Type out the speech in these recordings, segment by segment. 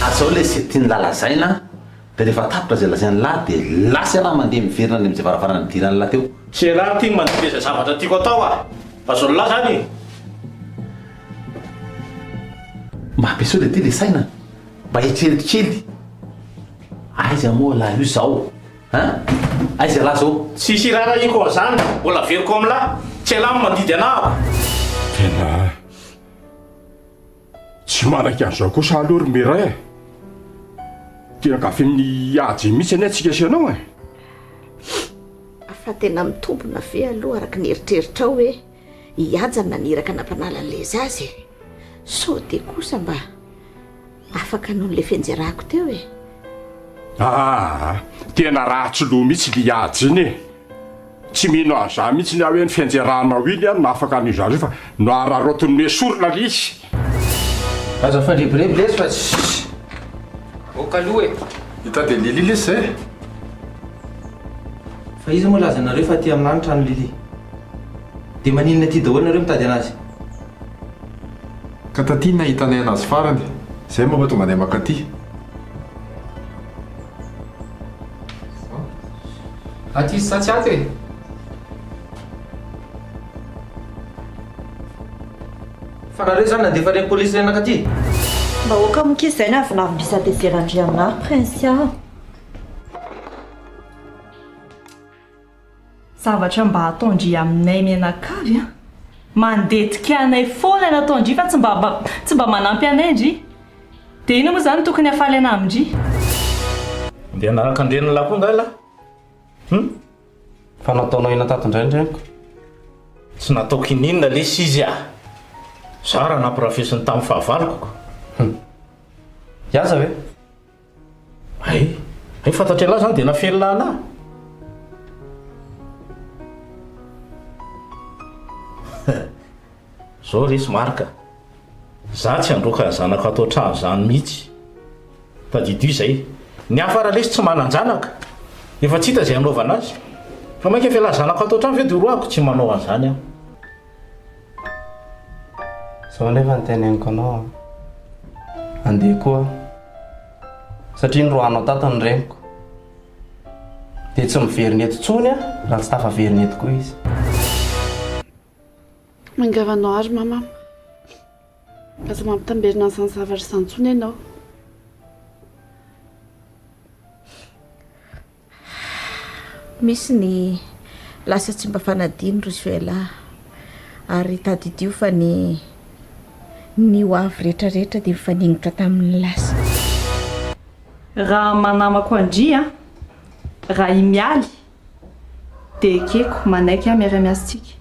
Ary zao lesy tian'lah lazaina dia rehefa tapitra izay lazain'lah dia lasa ialahy mandeha miverina any amin'izay varavarana nidiran'lah teo. Tsy elah ity no mandidy izay zavatra tiako atao ah! Azon'lah zany e! Mba ampiasao le ty le saina, mba eritrereto kely, aiza moa lah io zao hein? Aiza lah zao? Tsisy iraharahiako an'izany, mbola averiko amin'lah, tsy elah no mandidy anah. Tena tsy manaiky an'izao kosa aloha ry Miray e! Tena gafin'ny Haja mihitsy anie tsika sy ianao e! Fa tena mitombina ve aloha araka ny eritreritrao hoe i Haja no naniraka nampanala an'ilay zaza e? Sao dia kosa mba afaka noho ilay fianjerako teo e? Aa! Tena ratsy loha mihitsy ilay Haja iny e! Tsy mino an'izany mihitsy aho hoe ny fianjeranao iny no afaka an'io zaza io fa noararaotiny noesorina ilay izy. Aza mifandrebireby lesy fa tssy. Ok aloha e. Hitady an'i Lily lesy zay e. Fa iza moa laza anareo fa aty aminà ny trano Lily? Dia maninona aty daholo nareo mitady anazy? Ka taty no nahitanay anazy farany, zay mampatonga anay mankaty. Aty izy sa tsy ato e? Fa nareo zany nandefa ireny polisy ireny nankaty? Mba aoka moa k'izay izay ny avonavon-dry hatezerandry aminà ry Princia a! Zavatra mba ataon-dry aminay mianakavy an! Mandetika anay foana ny ataon-dry fa tsy mba tsy mba manampy anay ndry! Dia inona moa izany no tokony hahafaly anà amin-dry? Ndeha hanaraka an-drenin'lah koa angaha lah? Hum? Fa nataonao inona tato indray ny reniko? Tsy nataoko ininona lesy izy ah! Za raha nampirafesiny tamin'ny fahavaloko ko! Hum. Hiaza ve? Hay, hay fantatr'ialahy zany dia nafelina anah. Zao resy Marc a! Za tsy handroaka ny zanako ato an-trano zany mihitsy. Tadidio izay. Ny hafa ara lesy tsy manan-janaka. Efa tsy hita izay hanaovana azy. Fa mainka fa ialahy zanako ato an-trano ve dia horoahako? Tsy manao an'izany aho. Zao anefa no teneniko anao an! Andeha koa aho. Satria noroahanao tato ny reniko. Dia tsy miverina eto intsony aho raha tsy tafaverina eto koa izy. Miangavy anao àry mama a! Aza mampitamberina an'izany zavatra izany intsony ianao. Misy ny lasa tsy mba fanadino ry Suela ary tadidio fa ny ny ho avy rehetra rehetra dia mifaningotra tamin'ny lasa. Raha manamako an-dry an, raha i Mialy dia ekeko, manaiky aho miara-miasa tsika.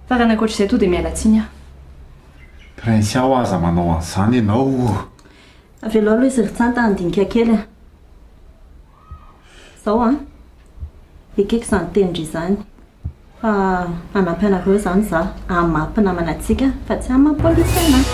Fa raha ny ankoatr'izay tonga dia miala tsiny aho. Prince aho aza manao an'izany ianao o! Avelao aloha izy ry Tsanta handinika kely a! Zao an! Ekeko izany tenin-dry izany fa hanampy anareo izany za amin'ny maha mpinamana antsika fa tsy amin'ny maha polisy anah.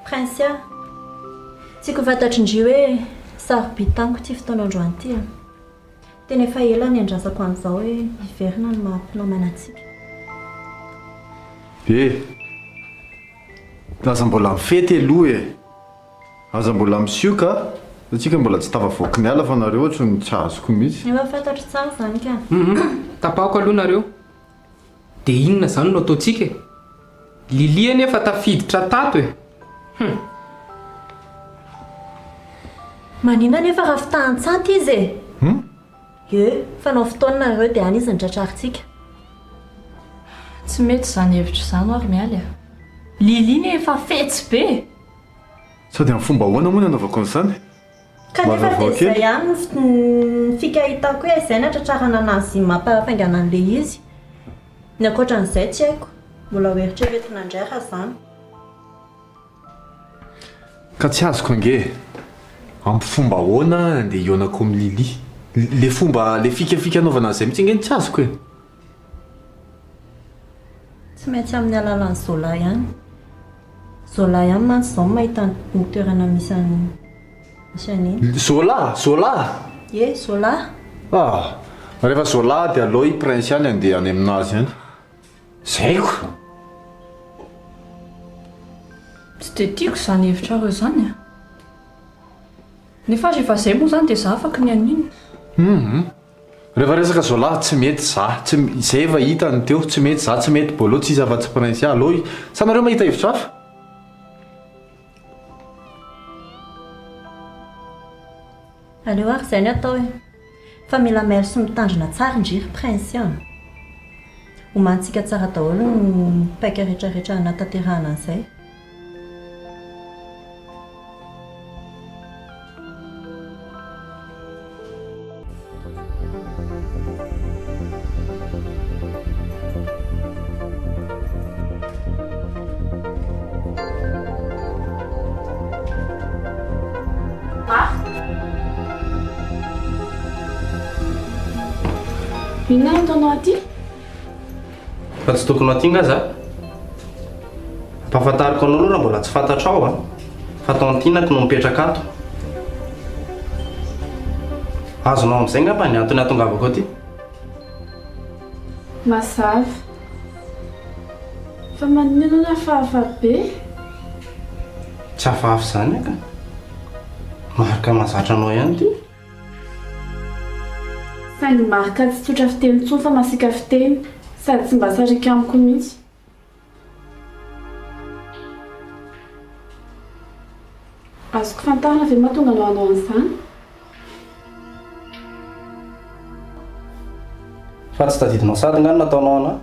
Princia, tiako ho fantatry ndry hoe. Sarobidy tamiko ity fotoana androany ity an. Tena efa ela niandrasako an'izao hoe hiverina ny maha mpinamana antsika. Eh! Aza mbola mifety aloha e! Aza mbola misioka a! Fa tsika mbola tsy tafavoaky ny ala fa nareo ohatry ny tsy azoko mihitsy. Efa fantatro tsara izany ka. Hum tapahako aloha nareo. Dia inona izany no ataontsika e? Lily anie efa tafiditra tato e! Hum. Maninona anefa raha fitahan-tsaty izy e? Hum? Ie, fanao fotoana nareo dia any izy no tratrarintsika. Tsy mety izany hevitra izany hoa ry Mialy a! Lily anie efa fetsy be e! Sady amin'ny fomba ahoana moa no anaovako an'izany? Kanefa dia izay ihany ny fika hitako hoe izay no hatratrarana anazy mampahafaingana an'ilay izy. Ny ankoatran'izay tsy haiko. Mbola ho eritreretina indray raha izany. Ka tsy azoko ange e! Amin'ny fomba ahoana andeha hihaonako amin'i Lily? Le fomba, le fikafika anaovana an'izay mihitsy ange no tsy azoko e! Tsy maintsy amin'ny alalan'i Zola ihany. Zola ihany mantsy izao no mahita ny toerana misy an'i misy an'iny. Zola! Zola! Ie, Zola. Ah! Rehefa Zola dia aleo i Prince ihany handeha any aminazy any. Zay ko! Tsy dia tiako izany hevitrareo izany a! Nefa rehefa izay moa izany dia za afaky ny haninona? Hum! Rehefa resaka Zola tsy mety za, tsy, izay efa hitany teo, tsy mety za, tsy mety Bolo, tsisy afa-tsy Princia, aleo, sa nareo mahita hevitra hafa? Aleo ary izay no atao e! Fa mila mailo sy mitandrina tsara ndry ry Princia an! Omanintsika tsara daholo ny paika rehetrarehetra hanatanterahana an'izay. Inona no ataonao aty? Fa tsy tokony ho aty nga za? Ampahafantariko anao aloha raha mbola tsy fantatrao a, fa tantinako no mipetraka ato. Azonao amin'izay ngamba ny antony hahatongavako aty. Mazava. Fa maninona ianao no hafahafa be? Tsy hafahafa izany aho ka. Marika mahazatra anao ihany ity. Saingy Marc tsy tsotra fiteny intsony fa masiaka fiteny sady tsy mba sariaka amiko mihitsy. Azoko fantarina ve mahatonga anao hanao an'izany? Fa tsy tadidinao sady nga ny nataonao anah?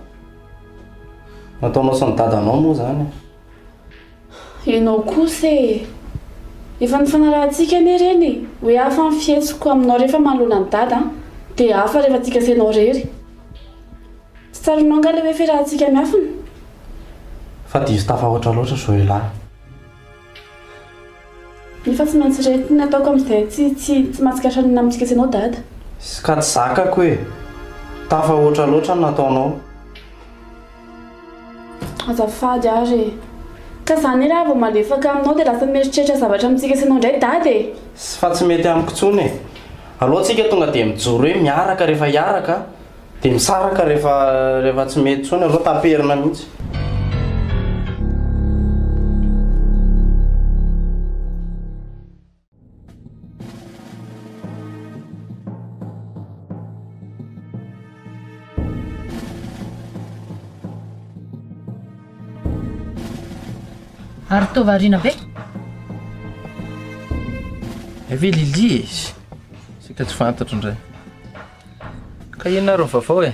Nataonao sy ny dadanao moa izany e. Ianao kosa e! Efa nifanarahantsika anie ireny e! Hoe hafa ny fihetsiko aminao rehefa manoloana an'i Dada an! Dia hafa rehefa tsika sy ianao irery. Tsy tsaroanao angaha ilay hoe fiarahantsika miafina? Fa diso tafahoatra loatra Joël ah. Nefa tsy maintsy reto ny ataoko amin'izay tsy tsy tsy mahatsikaritra ny namontsika sy ianao Dada. Ka tsy zakako e! Tafahoatra loatra ny nataonao. Azafady ary e! Ka za anie raha vao malefaka aminao dia lasa mieritreritra zavatra amintsika sy ianao indray Dada e! Fa tsy mety amiko intsony e! Aleo tsika tonga dia mijoro hoe miaraka rehefa hiaraka dia misaraka rehefa rehefa tsy mety intsony, aleo taperina mihitsy. Ary toa variana be. Hay ve Lily e? Saika tsy fantatro indray. Ka inona ary ny vaovao e?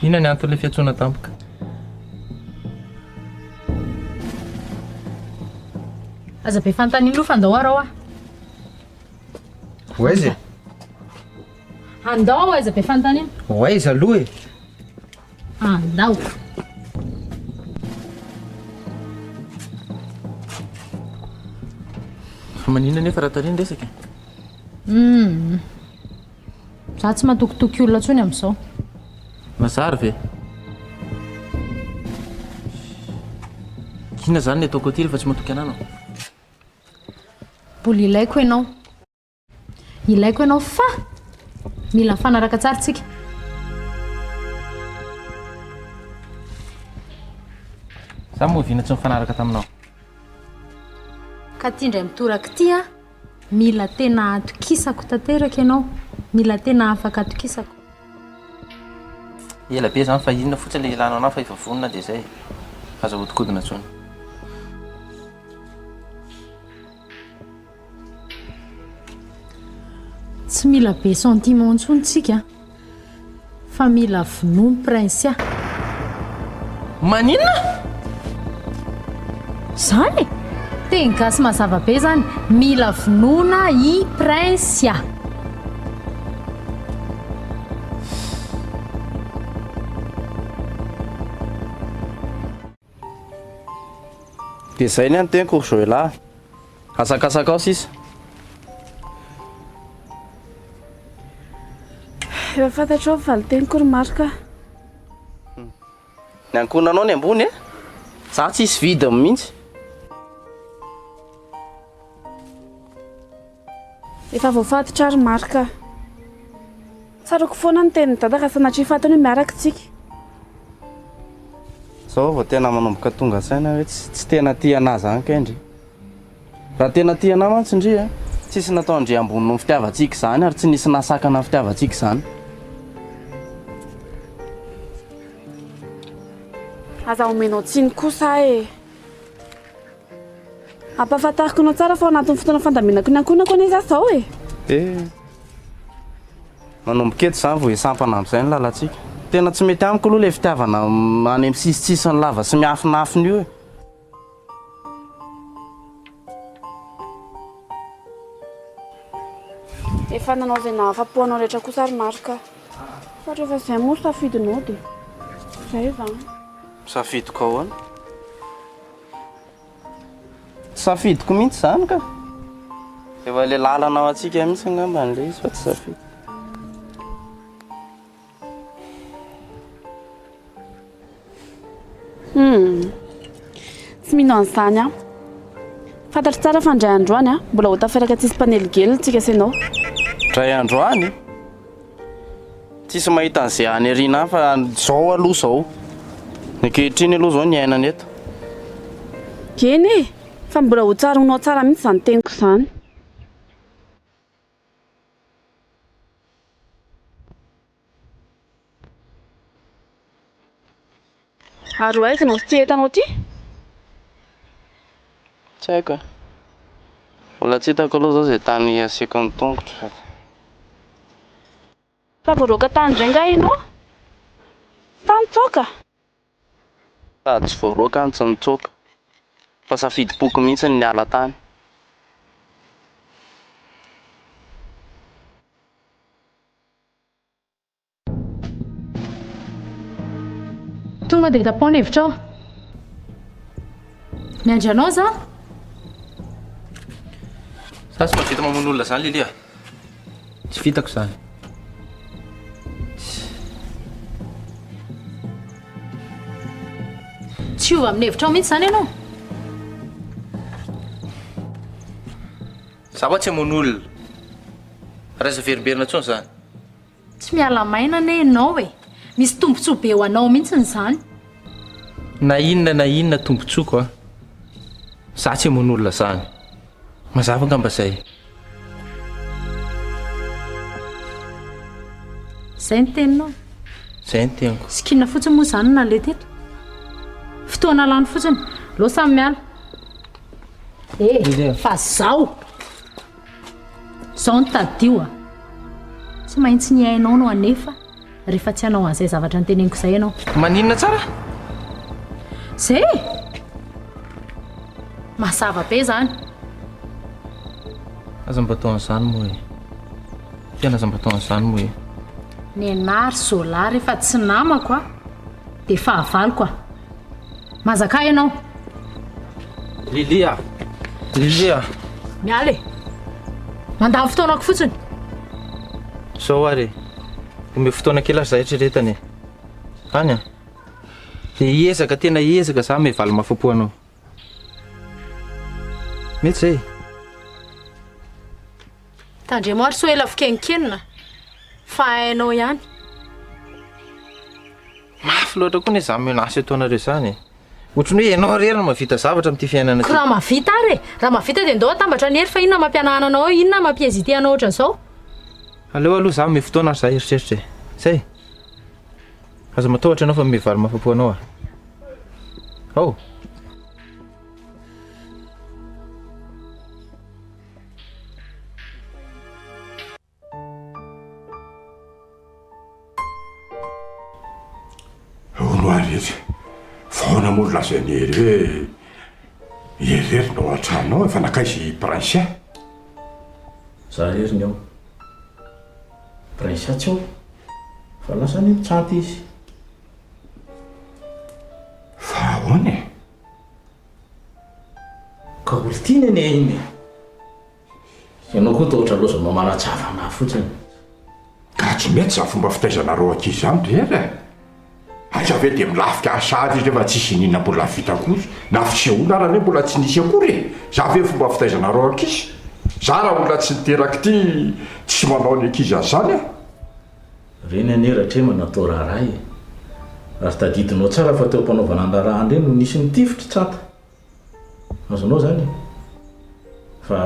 Inona ny anton'ilay fiantsoana tampoka? Aza be fanontaniana aloha fa andao arao ah. Ho aiza e? Andao aiza be fanontaniana. Ho aiza aloha e? Andao. Fa maninona anefa raha tary ny resaka e? Hum. Za tsy matokitoky olona intsony amin'izao. Mazary ve? Inona izany ny ataoko aty rehefa tsy matoky anah anao? Mbola ilaiko ianao. Ilaiko ianao fa mila mifanaraka tsara tsika. Za moa oviana tsy nifanaraka taminao? Ka ty indray mitoraka ity an, mila tena atokisako tanteraka ianao, mila tena afaka atokisako. Ela be zany fa inona fotsiny le ilana anao fa efa vonona de zay e. Aza ahodikodina intsony. Tsy mila be sentiment intsony tsika fa mila vonoa Princia. Maninona? Zany e! Teny gasy mazava be zany, mila vonoina i Princia. Dia izay ny an'ny teniko ry Joël a! Asakasakao sisa. Efa fantatrao ny valin-teniko ry Marc a. Ny ankohonanao ny ambony e! Za tsisy vidiny mihitsy. Efa voafatotra ry Marc a. Tsaroako foana ny tenin'i Dada raha sanatria fantany hoe miaraka isika. Zao vao tena manomboka tonga saina hoe tsy tena tia anah zany kay ndry. Raha tena tia anah mantsy ndry a, tsisy nataon-dry ambony noho ny fitiavantsika izany ary tsy nisy nahasakana ny fitiavantsika izany. Aza omenao tsiny kosa aho e. Ampahafantariko anao tsara fa ao anatin'ny fotoana fandaminako ny ankohonako anie izaho izao e! Eh! Manomboka eto izany vao hisampana amin'izay ny lalantsika. Tena tsy mety amiko aloha ilay fitiavana any amin'ny sisintsisiny lava sy miafinafina io e! Efa nanao izay nahafa-po anao rehetra kosa ry Marc a! Fa rehefa izay moa safidinao dia izay izany. Safidiko ahoana? Tsy safidiko mihitsy izany ka. Efa ilay lalana ho antsika mihitsy angamba ilay izy fa tsy safidiko. Hum. Tsy mino an'izany aho. Fantatro tsara fa indray andro any mbola ho tafaraka tsisy mpanelingelina tsika sy ianao. Indray andro any? Tsisy mahita an'izay any aoriana any fa izao aloha izao. Ny ankehitriny aloha izao ny iainana eto. Eny e! Fa mbola ho tsaroanao tsara mihitsy izany teniko izany. Ary ho aiza ianao sy ity entanao ity? Tsy haiko e. Mbola tsy hitako aloha izao izay tany asiako ny tongotro fa. Fa voaroaka tany indray angaha ianao? Sa nitsoaka? Sady tsy voaroaka no tsy nitsoaka. Fa safidim-poko mihitsy ny niala tany. Tonga dia tapaho ny hevitrao. Miandry anao za. Za tsy mahavita mamono olona zany Lily a. Tsy vitako zany. Tsy hiova amin'ny hevitrao mihitsy zany ianao? Za hoa tsy hamono olona. Ary aza averimberina intsony zany. Tsy miala maina anie ianao e! Misy tombontsoa be ho anao mihitsiny izany. Na inona na inona tombontsoako a! Za tsy hamono olona zany. Mazava angamba zay. Zay ny teninao? Zay ny teniko. Sikina fotsiny moa izany no naleha teto? Fotoana lany fotsiny. Aleo samy miala. Eh, fa zao! Zao no tadidio a! Tsy maintsy ny ainao no hanefa rehefa tsy hanao an'izay zavatra noteneniko izay ianao. Maninona tsara? Zay e! Mazava be izany. Aza mba atao an'izany moa e. Tena aza mba atao an'izany moa e. Nenà ry Zola rehefa tsy namako a, dia fahavaloko a. Mazakà ianao. Lily a! Lily a! Miala e! Mandany fotoanako fotsiny. Zao ary e! Omeo fotoana kely aho za eritreretana e! Any a! Dia hiezaka, tena hiezaka za hanome valy mahafapo anao. Mety zay e? Tandremo ary sao ela fikenkenina fa hainao ihany. Mafy loatra koa anie izany menace ataonareo izany e. Ohatran'ny hoe ianao irery no mahavita zavatra amin'ity fiainana ity. Ko raha mahavita ary e! Raha mahavita dia ndao atambatra ny hery fa inona mampihanahana anao eo, inona mampi-hésiter anao ohatran'izao? Aleo aloha za omeo fotoana ary za hieritreritra e. Zay. Aza matahotra ianao fa omeo vary mahafapo anao aho. Ao. Hono ary etsy, faona moa no lazain'i Hery hoe i Hery no ao an-trano ao, efa nankaiza i Princia? Za irery ny ao. Princia tsy ao, fa lasa any mitsanty izy. Fa ahoana e? Ka olon-tiany anie iny e! Ianao koa toa ohatra loza mamaratsava anah fotsiny. Ka tsy mety izany fomba fitaizanareo ankizy izany ry Hery a! Aiza ve dia milafika ahy sahady izy nefa tsisy iniana mbola vita akory, na fisehoana ara anie mbola tsy nisy akory e! Izany ve ny fomba fitaizanareo ankizy? Za raha olona tsy niteraka ity tsy manao ny ankizy an'izany a! Ireny anie Ratrema natao raharaha e! Ary tadidinao tsara fa teo am-panaovana ny raharaha indray no nisy nitifitra tsata. Azonao zany e! Fa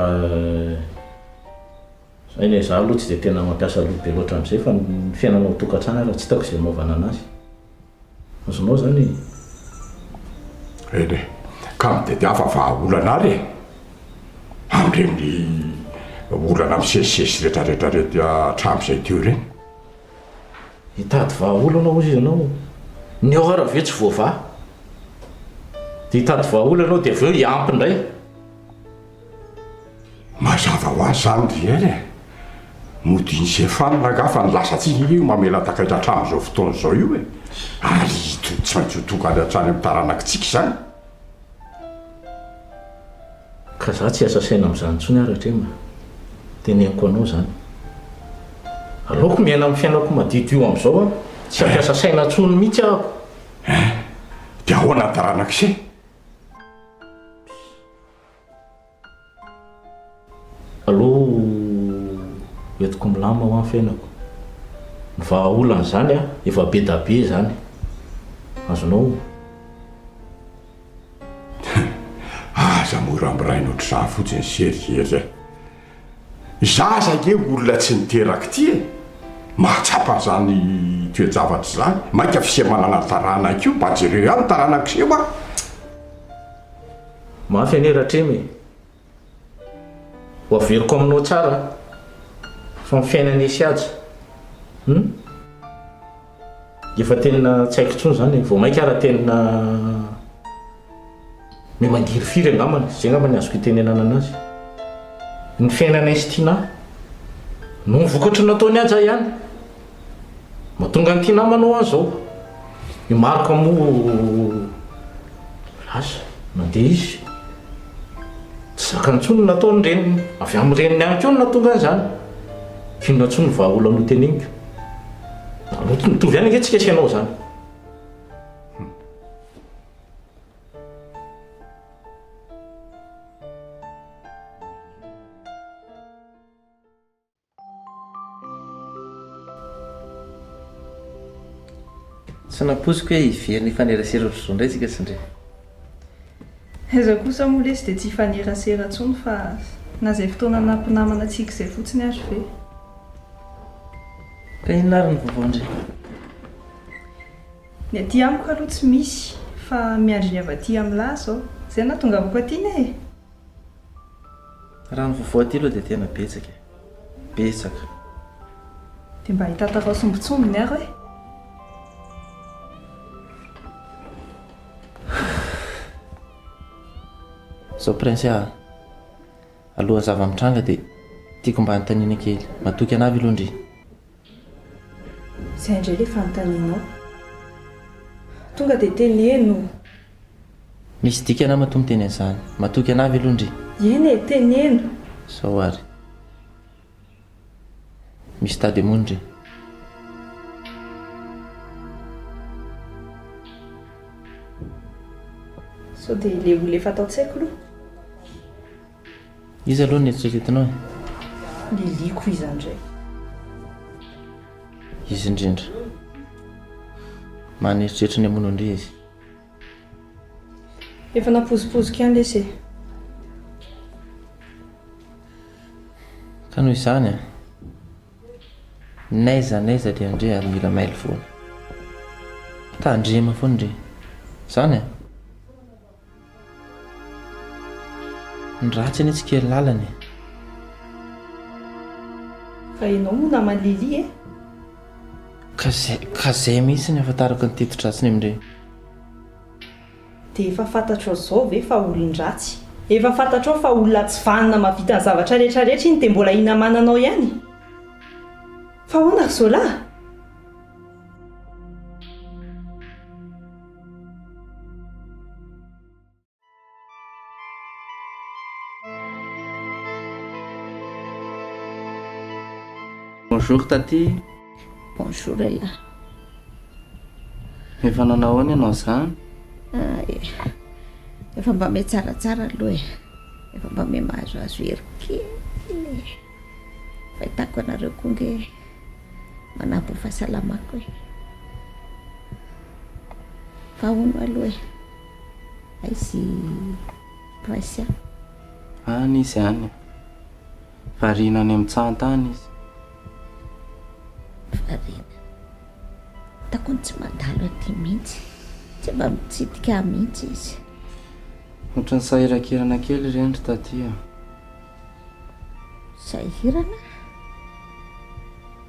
zay ne, za aloha tsy dia tena mampiasa loha be loatra amizay fa ny fiainana ao tokantrano ara tsy hitako izay anaovana anazy. Azonao zany e! Eny e! Ka mitadiava vahaolana ary e! Amin'ireny olana misesisesy retraretra reto hatramin'izay teo ireny. Hitady vahaolana hozy ianao. Ny ao ara ve tsy voavaha? Dia hitady vahaolana ianao dia avy eo hiampy indray. Mazava ho azy izany ry Hery e! Mody Sefana angaha fa ny lasantsika ange io mamela takaitra hatramin'izao fotoana izao io e! Ary tsy maintsy ho tonga any hatrany amin'ny taranakitsika izany. Ka za tsy hiasa saina amin'izany intsony aho Ratrema, teneniko anao izany. Aleoko miaina amin'ny fiainako madiodio amin'izao aho, tsy hampiasa saina intsony mihitsy aho. Hein? Dia ahoana ny taranak'ise? Aleo entiko milamina hoa ny fiainako. Ny vahaolana izany an, efa be da be izany. Azonao? Aza mora miraina ohatr'izany fotsiny Sergery a! Zaza ange olona tsy niteraka ity e! Mahatsapa an'izany toe-javatra izany, mainka f'ise manana taranaka io, mba jereo ihany ny taranak'ise hoa! Mafy anie Ratrema e! Ho averiko aminao tsara fa ny fiainana esy aja hum! Efa tena tsy haiko intsony izany e, vao mainka ara tena miha mangirifiry angambany, izay angamba ny azoko itenenana anazy. Ny fiainana sy Tinah noho ny vokatry ny nataon'i Haja ihany. Mahatonga an'i Tinah manao an'izao. I Marc moa lasa, nandeha izy. Tsy zakany intsony ny nataon'ny reniny. Avy amin'ny reniny ihany koa no nahatonga an'izany. Inona intsony ny vahaolana hoteneniko? Maloto mitovy ihany ange tsika sy ianao izany. Tsy nampoiziko hoe hiverina hifanerasera ohatr'izao indray isika sy ndry. Aiza kosa moa lesy dia tsy hifanerasera intsony fa na izay fotoana naha-mpinamana antsika izay fotsiny ary ve. Ka inona ary ny vaovao ndry? Ny aty amiko aloha tsy misy fa miandry ny avy aty amin'lah izao. Izay no nahatongavako aty ne e! Raha ny vaovao aty aloha dia tena betsaka e! Betsaka. Dia mba hitantarao sombintsombiny ary e! Zao Prince a! Alohan'ny zava-mitranga dia tiako mba hanontaniana kely. Matoky anah ve aloha ndry? Izay indray ilay fanontanianao. Tonga dia teneno. Misy dikany aho matoa miteny an'izany. Matoky anah ve aloha ndry? Eny e, teneno. Zao ary. Misy tady hamono ndry. Sao dia ilay olona efa tao an-tsaiko aloha? Iza aloha no eritreretinao e? Liliko iza indray? Izy indrindra. Maneritreritra ny hamono an-dry izy. Efa napozipozoka ihany lesy e. Ka noho izany an, n'aiza n'aiza dia ndry ary mila mailo foana. Tandrema foana ndry. Izany an. Ny ratsy anie tsy kely lalana e. Fa ianao moa naman'i Lily e. Ka zay, ka zay mihitsy ny ahafantarako ny teti-dratsiny amin-dry. Dia efa fantatrao zao ve fa olon-dratsy? Efa fantatrao fa olona tsy vanona mahavita ny zavatra rehetra rehetra iny dia mbola hinamananao ihany? Fa ahoana ry Zola? Bonjour taty. Bonjour Ella. Efa nanao ahoana ianao izany? Ah, eh. Efa mba miha tsaratsara aloha e. Efa mba miha mahazoazo hery kely. Fahitako anareo koa nge manampy ny fahasalamako e. Fa hono aloha e. Aiza i Princia? Any izy any. Variana any amin'ny tsanta any izy. Variana. Hitako ny tsy mandalo aty mihitsy. Tsy mba mitsidika ahy mihitsy izy. Ohatran'ny sahirankirana kely ireny ry taty a. Sahirana?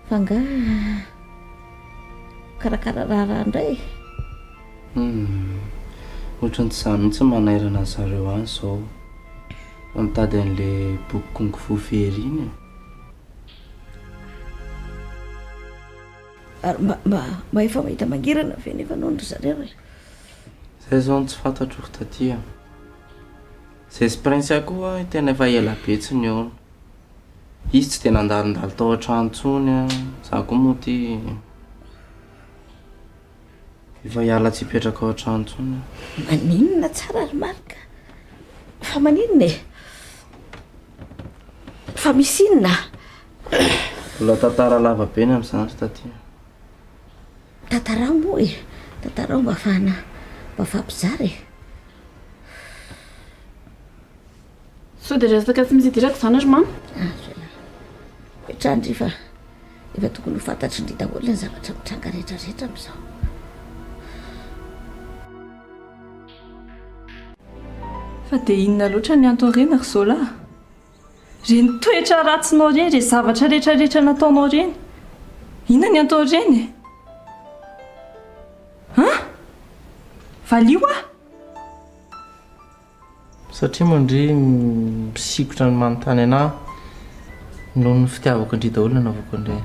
Fa angaha mikarakara raharaha indray e? Humm. Ohatran'ny tsy za mihitsy no manairana an zareo any izao. Fa mitady an'le boky kung fu very iny e. Ary mba, mba, mba efa mahita mangirana ve nefa nono ry zareo e? Zay zao no tsy fantatro ry taty a. Zay sy Princia koa tena efa ela be tsy nihaona. Izy tsy dia nandalondalo tao an-trano intsony an, za koa moa ity efa hiala tsy hipetraka ao an-trano intsony aho. Maninona tsara ry Marc? Fa maninona e? Fa misy inona? Mbola tantara lava be ny amin'izany ry taty a. Tantarao moa e, tantarao mba ahafahana mba mifampizara e. Sao dia resaka tsy misy idirako izany ry mama? Azo ialahy. Petraha ndry fa efa tokony ho fantatry ndry daholo ny zavatra mitranga rehetra rehetra amin'izao. Fa dia inona loatra ny anton'ireny ry Zola? Ireny toetra ratsinao ireny, ireny zavatra rehetra rehetra nataonao ireny. Inona ny anton'ireny e? An? Valio aho! Satria moa ndry misikotra ny manontany anah noho ny fitiavako an-dry daholo nanaovako an'ireny.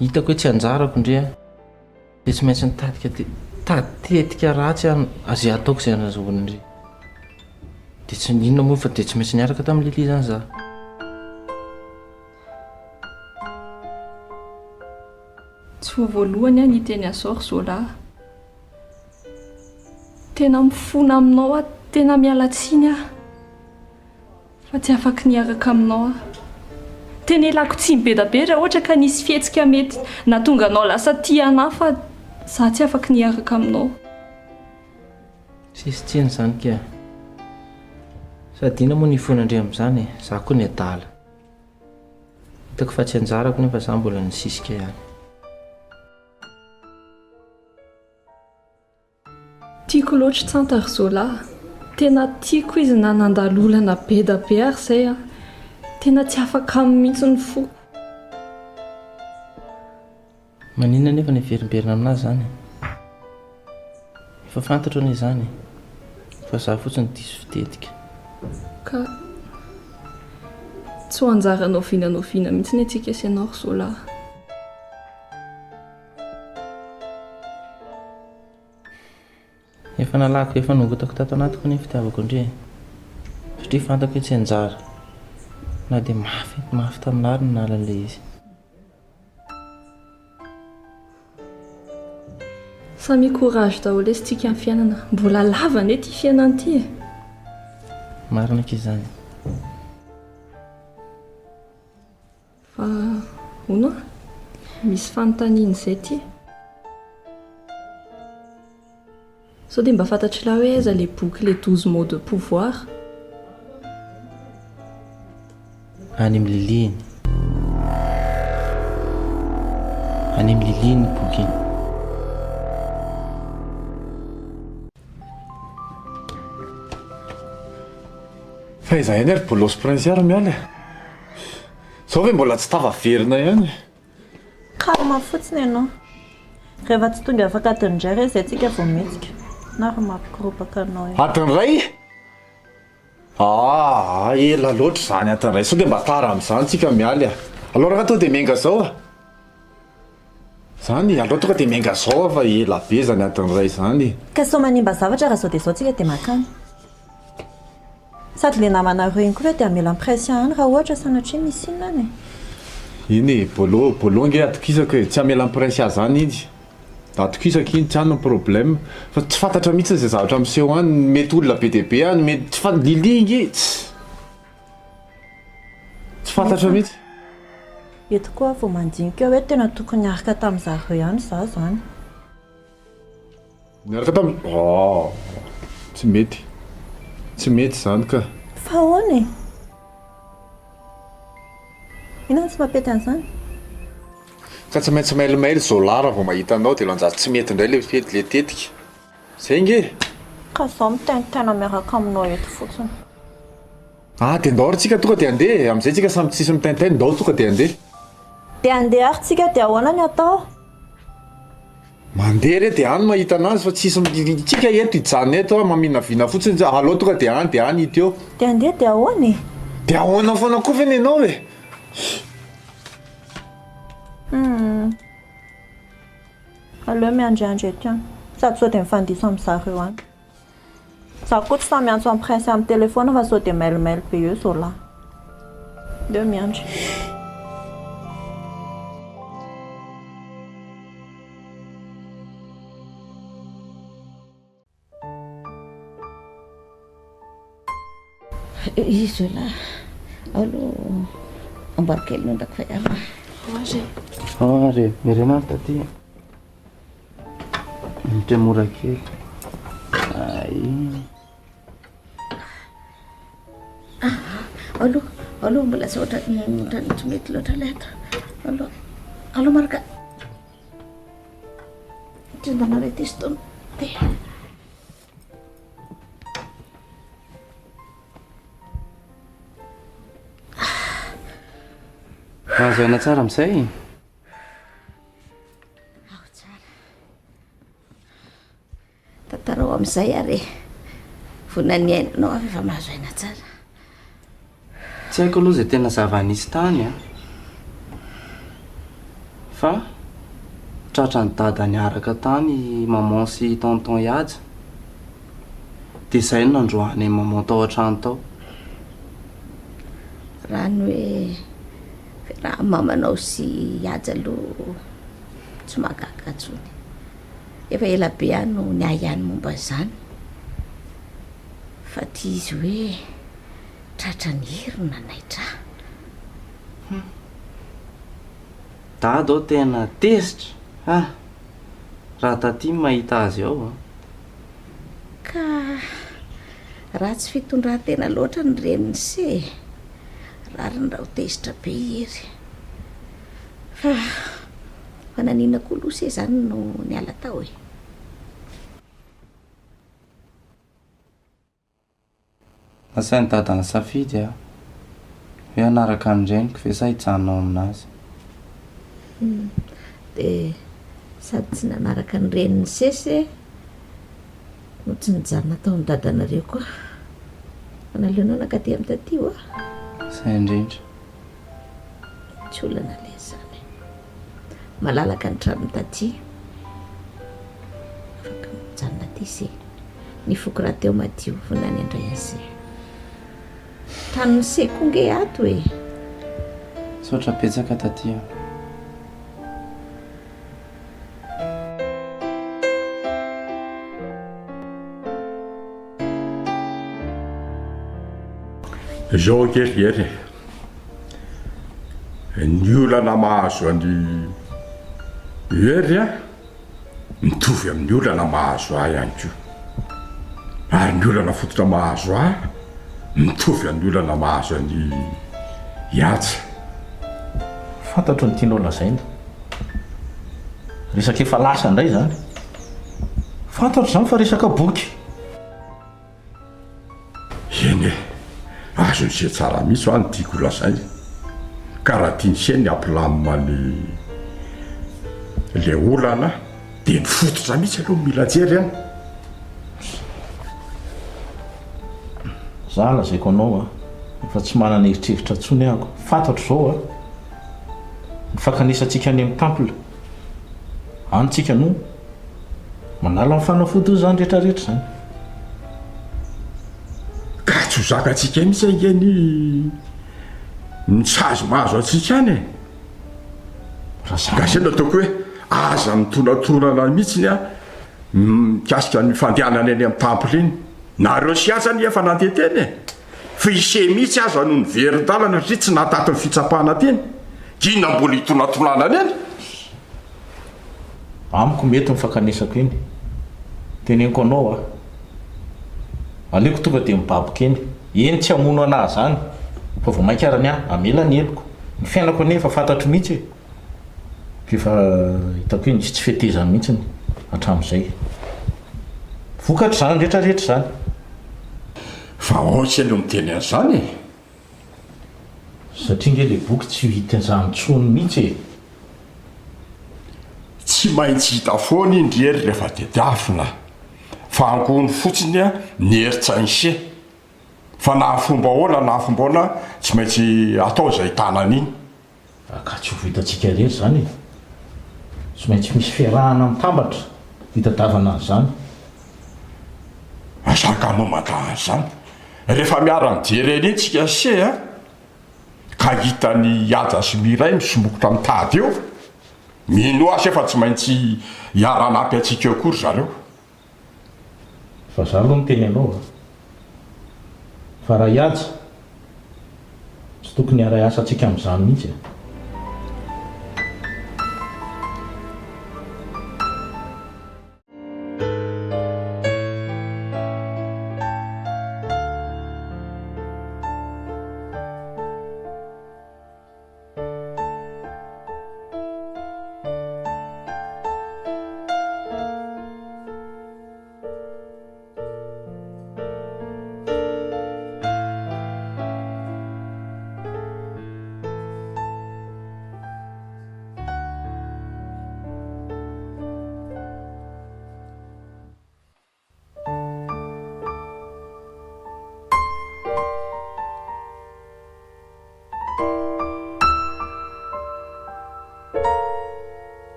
Hitako hoe tsy anjarako ndry an, dia tsy maintsy nitadika nitady tetika ratsy aho izay ataoko izay hanazahoana an-dry. Dia tsy inona moa fa dia tsy maintsy niaraka tamin'i Lily izany za. Tsy vao voalohany aho niteny an'izao ry Zola a. Tena mifona aminao aho, tena miala tsiny aho fa tsy afaky ny hiaraka aminao aho. Tena ialako tsiny be da be raha ohatra ka nisy fihetsika mety nahatonga anao lasa tia anah fa za tsy afaky ny hiaraka aminao. Tsisy tsiny izany kia. Sady inona moa ny hifonan-dry amin'izany e, za koa ny adala. Hitako fa tsy anjarako nefa za mbola nisisika ihany. Tiako loatra Tsanta ry Zola a! Tena tiako izy na nandalo olana be da be ary izay an! Tena tsy afaka aminy mihitsy ny foko. Maninona anefa ny hiverimberina aminazy izany e? Efa fantatro anie izany e! Fa za fotsiny diso fitetika. Ka tsy ho anjaranao vina na oviana mihitsy ny antsika sy ianao ry Zola a! Efa nalako, efa nongotako tato anatiko anie ny fitiavako an-dry e. Satria fantako hoe tsy anjara. Na dia mafy, mafy taminà ary ny nala an'ilay izy. Samia courage daholo lesy tsika amin'ny fiainana. Mbola lava anie ity fiainana ity e. Marina akia izany. Fa hono a, misy fanontaniana izay ity. Sao dia mba fantatr'lah hoe aiza le boky les 12 mots de pouvoir? Any amin'ny Lily iny. Any amin'ny Lily iny boky iny. Fa aiza ihany ary Bolos Prince ary miala e? Zao ve mbola tsy tafaverina ihany? Calme fotsiny ianao. Rehefa tsy tonga afaka adiny iray re izay tsika vao mihetsika. Na ry mampikoropaka anao eo. Adiny iray? Aa, ela loatra izany adiny iray. Sao dia mba tara amin'izany tsika miala e. Aleo rangahy tonga dia miainga izao a. Izany, aleo tonga dia miainga izao fa ela be izany adiny iray izany e. Ka sao manimba zavatra raha izao dia izao tsika dia mankany. Sady le namanareo iny koa ve dia hamela pression any raha ohatra sanatria misy inona any e? Iny e, Bolo, Bolo ange atokisako e, tsy hamela pression zany iny, atokisako iny, tsy any ny problème, fa tsy fantatra mihitsy izay zavatra miseho any, mety olona be dia be any, mety tsy fantatra, Lily ange tsy tsy fantatra mihitsy. Eto koa aho vao mandinika hoe tena tokony niaraka tamin'zareo ihany za zany. Niaraka tamin'ny oh! Tsy mety. Tsy mety izany ka. Fa ahoana e? Inona no tsy mampety an'izany? Ka tsy maintsy mail-mail Zola raha vao mahita anao dia lanjary tsy mety indray ilay fety ilay tetika. Izay nge e! Ka izao mitaintaina miaraka aminao eto fotsiny. Ah dia ndao ary tsika tonga dia handeha e! Amin'izay tsika samy tsisy mitaintaina, ndao tonga dia handeha. Dia handeha ary tsika dia ahoana ny atao? Mandeha re dia any mahita anazy fa tsisy tsika eto hijanona eto a maminavina fotsiny zay aleo tonga dia any dia any hita eo. Dia handeha dia ahoana e? Dia ahoana foana koa ve nenao e? Humm. Aleo miandriandry eto ihany. Sady sao dia mifandiso amin'zareo any. Za koa tsy sahy miantso an'i Prince amin'ny telephone fa sao dia mail mail be eo Zola. Aleo miandry. I Zola, ao aloha amboary kely ny ondako fa hiala. Ao ary e. Ao ary e, miverena ary taty. Miditra mora kely. Ay. Ah, ao aloha, ao aloha mbola tsy ohatran'ny ohatran'ny tsy mety loatra ilay ato. Ao aloha, ao aloha Marc. Ty ndanareo ty sintominy. Ty. Mahazo aina tsara amin'izay? Ao tsara. Tantarao amin'izay ary e. Vonona ny ainanao aho efa mahazo aina tsara. Tsy haiko aloha izay tena zava-nisy tany an. Fa tratran'i dada niaraka tany i maman sy i tonton Ihaja. Dia izay no nandroahany an'i maman tao an-trano tao. Raha ny hoe fiarahan'ny mamanao sy Ihaja aloha tsy mahagaga intsony. Efa ela be aho no niahiahy ny momba izany. Fa ity izy hoe tratran'i Hery no nanaitra ahy. Hum. Dada ao tena tezitra ah! Raha taty ny mahita azy ao an. Ka ratsy fitondran-tena loatra ny renin'i se e! Rariny raha ho tezitra be i Hery. Fa fa naninona koa aloha se izany no niala tao e? Nasain'i Dada nisafidy aho hoe hanaraka ny reniko ve sa hijanona ao aminazy. Dia sady tsy nanaraka ny reniny sese no tsy nijanona tao amin'i dadanareo koa. Fa naleonao nankaty amin'i taty oa? Izay indrindra. Tsy olana lesy izany e. Malalaka ny tranon'i taty. Afaka mijanona aty se. Ny foko rahateo madio vonany handray an'i se. Tranon'i se koa nge ato e. Misaotra betsaka taty a. Izao ange ry Hery e! Ny olana mahazo an'i Hery an, mitovy amin'ny olana mahazo ahy ihany koa. Ary ny olana fototra mahazo ahy mitovy amin'ny olana mahazo an'i Haja. Fantatro ny tianao lazaina. Resaka efa lasa indray izany. Fantatro izany fa resaka boky. Eny e, azon'i se tsara mihitsy hoa ny tiako holazaina. Ka raha tian'i se ny hampilamina ny le olana dia ny fototra mihitsy aloha no mila jerena. Za lazaiko anao a, efa tsy manana eritreritra intsony ahako, fantatro izao a, ny fankanesantsika any amin'ny temple, any tsika no Manala ny fanafody izany rehetra rehetra izany. Ka tsy ho zakantsika mihitsy ange ny ny sazy mahazo antsika any e. Ka zay no ataoko hoe aza mitonatonana mihitsy ny mikasika ny fandehanana eny amin'ny temple iny. Nareo sy aza anie efa nandeha teny e. Fa i se mihitsy aza no niverin-dalana satria tsy nahataty ny fitsapana teny. Inona mbola hitonatonanana eny? Amiko mety ny fankanesako eny. Teneniko anao a. Aleoko tonga dia mibaboka eny. Eny tsy hamono anah zany. Fa vao mainka ara ny ahy hamela ny heloko. Ny fiainako anie efa fantatro mihitsy e. F'efa hitako hoe nisy tsy fetezany mihitsiny hatramin'izay. Vokatr'izany rehetra rehetra izany. Fa aoka no miteny an'izany e! Satria nge le boky tsy ho hita izany tsony mihitsy e! Tsy maintsy hita foana iny ry Hery rehefa tediavina fa angony fotsiny ny herin-tsain'se fa na fomba ahoana na fomba ahoana tsy maintsy atao izay ahitana an'iny. Ka tsy ho vitantsika irery izany e! Tsy maintsy misy fiarahana mitambatra hitadiavana an'izany. Aza angamba mandà an'izany. Rehefa miara-mijery an'iny tsika se a, ka hitan'i Haja sy Miray misombokotra mitady eo, minoa ahy se fa tsy maintsy hiara-hanampy antsika eo koa ry zareo. Fa za aloha miteny anao a! Fa raha hihaja, tsy tokony hiaray asa antsika amin'izany mihitsy e!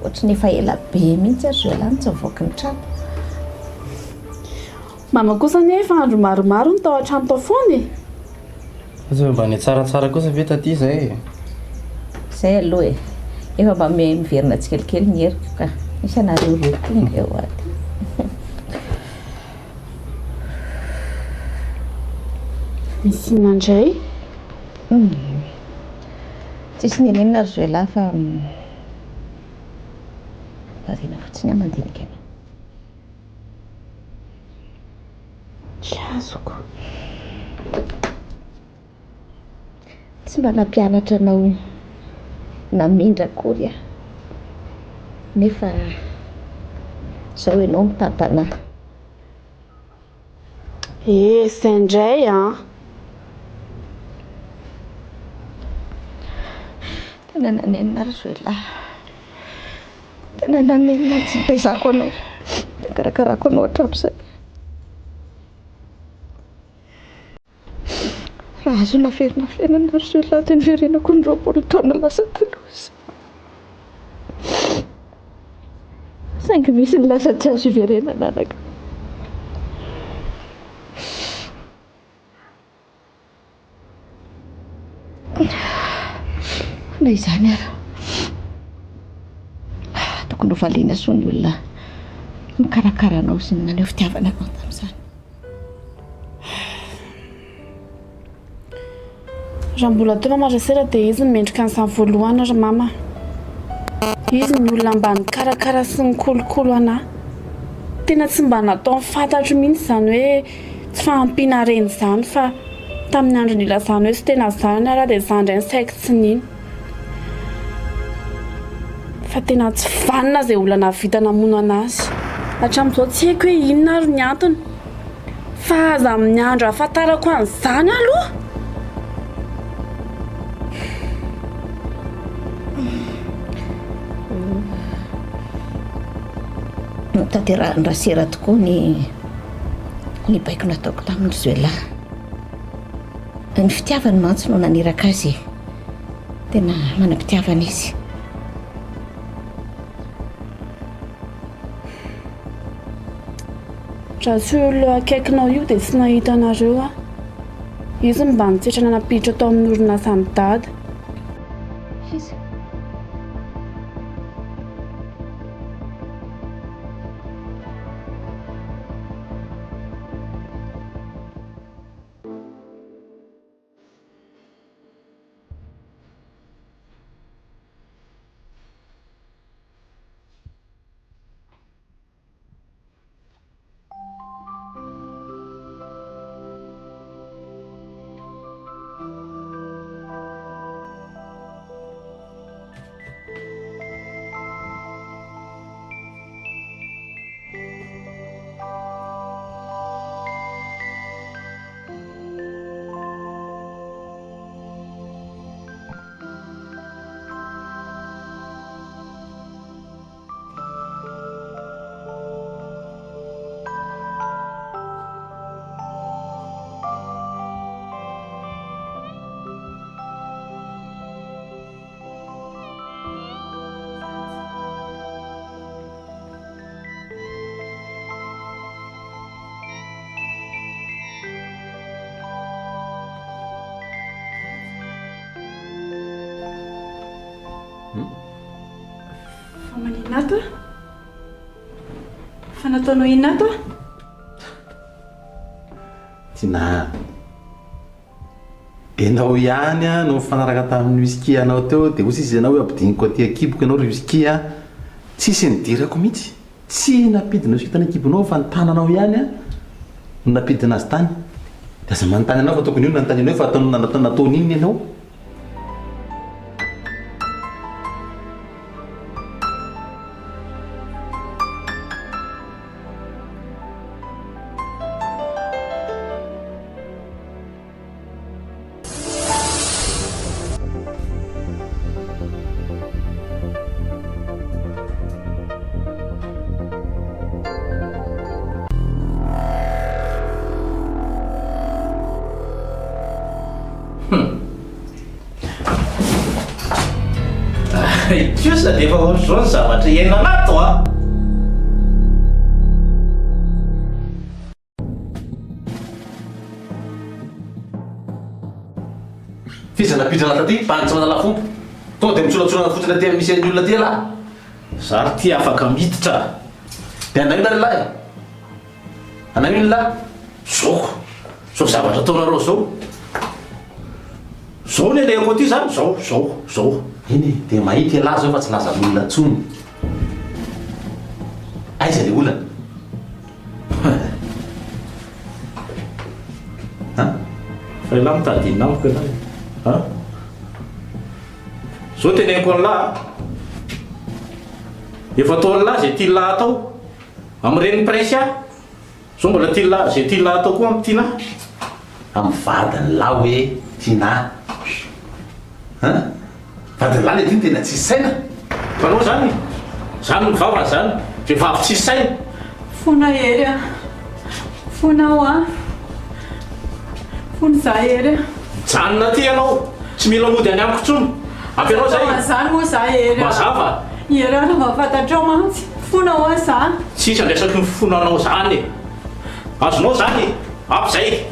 Ohatry ny efa ela be mihitsy ary zao no tsy nivoaka ny trano. Mama kosa anie efa andro maromaro no tao an-trano tao foana e! Fa tsy mba nitsaratsara kosa ve taty izay e? Izay aloha e! Efa mba miverina tsikelikely ny heriko ka. Misy anareo roa tonga eo aty. Misy inona indray? Tsisy n'inon'inona ry zoelahy fa variana fotsiny aho mandinika anao. Tsy azoko. Tsy mba nampianatra anao namindra akory aho, nefa izao ianao mitantana ahy. Eh, izay indray an! Tena nanenina ry zoelahy. Tena nanenina tsy nitaizako anao, nikarakarako anao hatramin'izay. Raha azo naverina fiainana ry Zola dia niverenako ny 20 taona lasa taloha izay. Saingy misy ny lasa tsy azo iverenana anaka. Na izany ara, tokony ho valiana soa ny olona nikarakara anao sy naneho fitiavana anao tamin'izany. Raha mbola teo Mama Rasera dia izy no mendrika an'izany voalohany ry Mama. Izy no olona mba nikarakara sy nikolokolo anà. Tena tsy mba nataony fantatro mihitsy izany hoe tsy fahampiana harena izany fa tamin'ny andro nilazany hoe tsy tena zanany ary aho dia izaho indray no saiky tsy nino. Fa tena tsy vanona izay olona nahavita namono an'azy. Hatramin'izao tsy haiko hoe inona ary ny antony. Fa aza amin'ny andro ahafantarako an'izany aloha! Notanterahin'i Rasera tokoa ny ny baiko nataoko taminy ry Zoelah. Ny fitiavany mantsy no naniraka azy e. Tena manam-pitiavana izy. Raha tsy io olona akaikinao io dia tsy nahita anareo aho. Izy no mba nitsetra nanampiditra tao amin'ny orinasan'i Dada. Iza? Fa maninona ato ah? Fa nataonao inona ato ah? Tinah a! Enao ihany no nifanaraka tamin'ny whisky anao teo dia hoy sisa ianao hoe ampidiniko aty an-kiboko ianao ry whisky a! Tsisy nidirako mihitsy. Tsy nampidina whisky tany an-kibonao fa ny tananao ihany no nampidina azy tany. Dia aza manontany anao fa tokony io no nanontanianao hoe fa ataonao nataony inona ianao? Hum. Ay kosa dia efa ohatr'izao ny zavatra iainana ato a! F'iza nampiditra anah taty? Bandy tsy mahalala fomba. Tonga dia mitsolatsolana fotsiny aty amin'ny misy an'ny olona aty ialahy. Za ry ty afaka miditra. Dia anao inona ry lahy? Anao inona lahy? Zao, zao zavatra ataonareo zao. Zao ny alehako aty zany, zao, zao, zao. Eny e, dia mahita ialahy zao fa tsy lazan'olona intsony. Aiza le olana? An? Fa ialahy mitady inona amiko ialahy e? An? Zao teneniko an'lah a! Efa ataon'lah zay tian'lah atao. Amin'ny renin'i Princia. Zao mbola tian'lah zay tian'lah atao koa amin'ny Tinah. Amin'ny vadin'lah hoe Tinah. An? Vadin'lah le ty no tena tsisy saina. Fa anao zany, zany ny vavany zany, vehivavy tsisy saina. Fona Hery a! Fona aho a! Fona izaho Hery a! Mijanona aty ianao, tsy mila mody any amiko intsony. Ampy anao izay. Atao an'izany moa za Hery a. Mazava. Hery a, mba fantatrao mantsy, fona hoa za. Tsisy andraisako ny fonanao izany e. Azonao izany e. Ampy izay.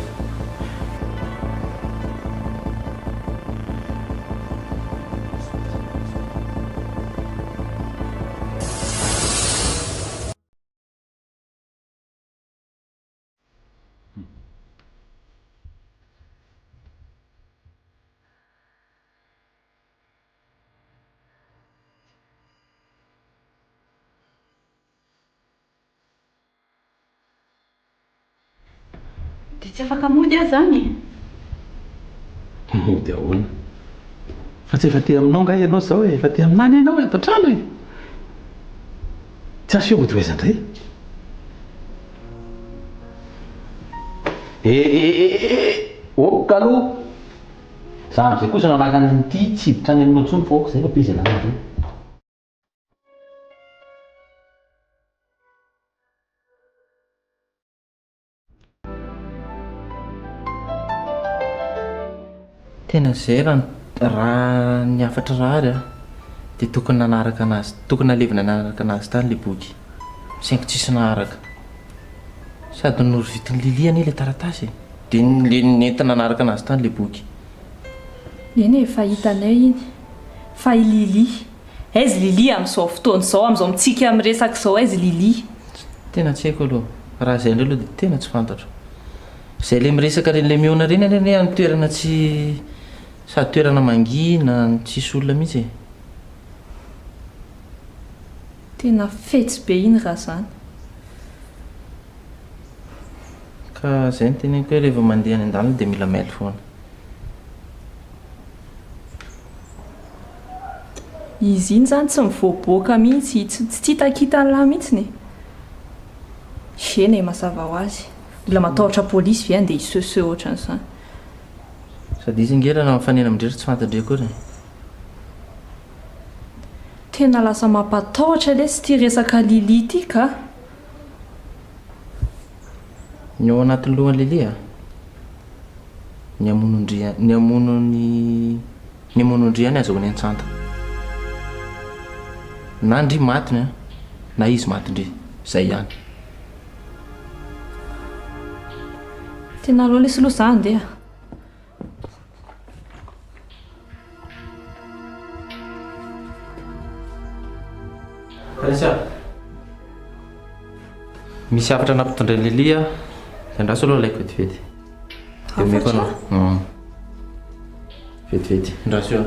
Dia tsy afaka mody aho izany e? Mody ahoana? Fa tsy efa aty aminao angaha ianao izao e? Efa aty aminà anie ianao e, ato an-trano e! Tsy azo hoe mody ho aiza indray? Eh eh eh eh! Ok aloha! Za amin'izay kosa nanakana an'ity tsy hiditra any aminao intsony fa ok izay fa be izay namana zay. Tena zay raha raha ny hafatry rary a dia tokony nanaraka anazy tokony nalevina nanaraka anazy tany le boky saingy tsisy naharaka sady norovitin'i Lily anie le taratasy e dia le nentina nanaraka anazy tany le boky. Eny e, efa hitanay iny fa i Lily Aiza Lily amin'izao fotoana izao, amin'izao mitsika miresaka izao aiza Lily? Tena tsy haiko aloha, raha izay indray aloha dia tena tsy fantatro. Izay le miresaka ireny le mihaona ireny anie anie any toerana tsy sady toerana mangina no tsisy olona mihitsy e. Tena fetsy be iny raha izany. Ka izay no teneniko hoe rehefa mandeha any an-dalana dia mila mailo foana. Izy iny zany tsy mivoaboaka mihitsy, tsy tsy hitakitan'lah mihitsiny e! Eny e, mazava ho azy. Olona matahotra polisy ve andeha hisehoseho ohatran'izany? Sady izy ange raha mifanena amin-dry ry tsy fantan-dry akory e. Tena lasa mampatahotra lesy ity resaka Lily ity ka! Ny ao anatin'ny lohan'i Lily a! Ny hamono an-dry ny hamono ny ny hamono an-dry ihany azahoany antsanta. Na ndry matiny an, na izy matin-dry. Zay ihany. Tena aleo lesy aloha za handeha. Raisa. Misy hafatra nampitondrain'i Lily aho. Dia andraso aloha alaiko vetivety. Dia omeko anao. Hafatra? Vetivety. Andraso eo.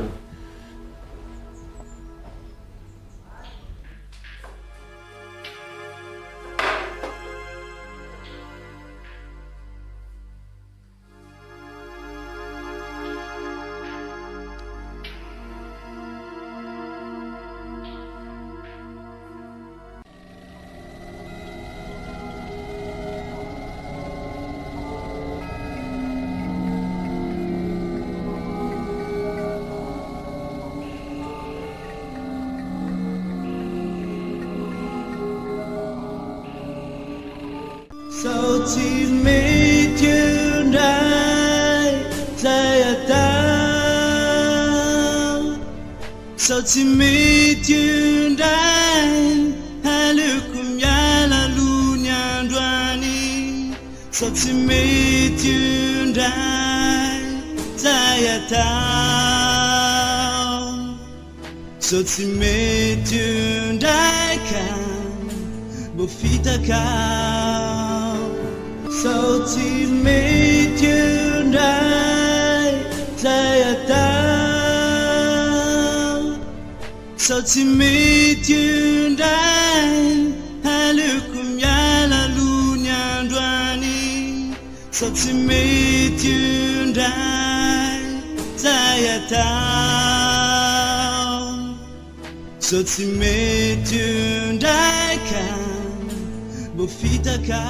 Sao tsy mety eo indray zay atao Sao tsy mety eo indray aleoko miala aloha ny androany Sao tsy mety eo indray zay atao Sao tsy mety eo indray ka mbo fitaka Sao tsy mety eo indray zay atao Sao tsy mety eo indray aleoko miala aloha ny androany Sao tsy mety io indray zay atao Sao tsy mety io indray ka mbo fitaka.